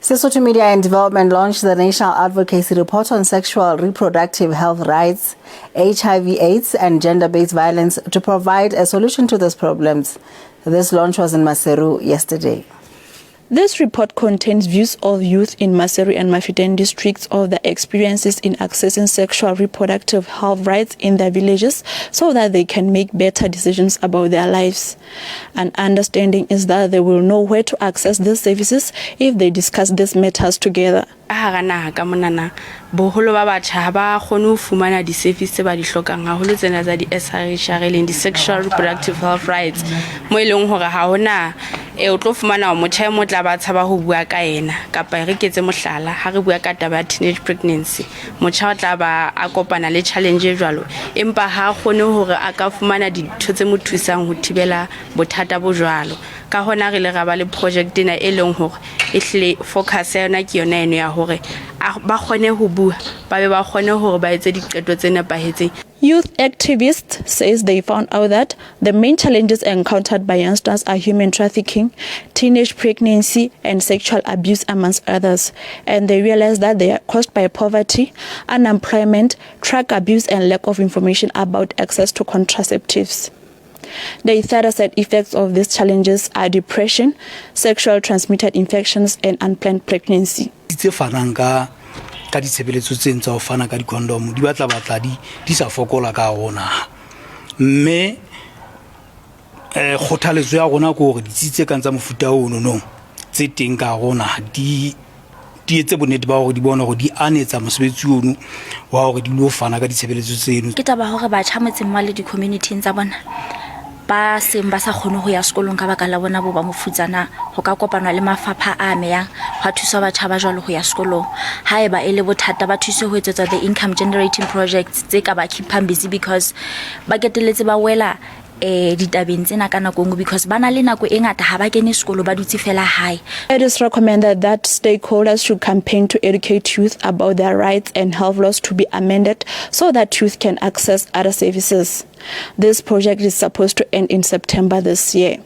Sesotho Media and Development launched the National Advocacy Report on Sexual Reproductive Health Rights, HIV/AIDS, and Gender-Based Violence to provide a solution to these problems. This launch was in Maseru yesterday. This report contains views of youth in Maseru and Mafeteng districts of their experiences in accessing sexual reproductive health rights in their villages so that they can make better decisions about their lives. An understanding is that they will know where to access these services if they discuss these matters together. Ka hara naha ka monana, boholo ba batjha ha ba kgone ho fumana di-service tse ba di hlokang, haholo tsena tsa di-SRHR, e leng di-sexual reproductive health rights, mo e leng hore ha hona e o tlo fumana hore motjha e mo tla ba tshaba ho bua ka ena. Kapa e re ketse mohlala, ha re bua ka taba ya teenage pregnancy, motjha o tla ba a kopana le challenge e jwalo, empa ha a kgone hore a ka fumana dintho tse mo thusang ho thibela bothata bo jwalo. Ka hona re ile ra ba le project ena, e leng hore e hlile focus ya yona ke yona eno ya hore ba kgone ho bua, ba be ba kgone hore ba etse diqeto tse nepahetseng. Youth activists says they found out that the main challenges encountered by youngsters are human trafficking, teenage pregnancy and sexual abuse, amongst others, and they realize that they are caused by poverty, unemployment, drug abuse and lack of information about access to contraceptives. The further said effects of these challenges are depression, sexual transmitted infections and unplanned pregnancy. Tse fanang ka ditshebeletso tseng tsa ho fana ka di-condom di batla di sa fokola ka hare ho naha, mme kgothaletso ya rona ke hore ditsi tse kang tsa mofuta ono no tse teng ka hare ho naha di etse bonnete ba hore di bone hore di anetsa mosebetsi ono wa hore di lo fana ka ditshebeletso tseno. Ke taba hore batjha motseng wa le di-community-ing tsa bona ba seng ba sa kgone ho ya sekolong ka baka la bona bo ba mofutsana, ho ka kopanwa le mafapha a amehang hwa thuswa batjha ba jwalo ho ya sekolong. Haeba e le bothata, ba thuswe ho etsetswa the income generating projects tse ka ba keepang busy, because ba ketelletse ba wela ditabeng tsena ka nako e nngwe because ba na le nako e ngata ha ba kene sekolo, ba dutse fela hae. It is recommended that stakeholders should campaign to educate youth about their rights and health laws to be amended so that youth can access other services. This project is supposed to end in September this year.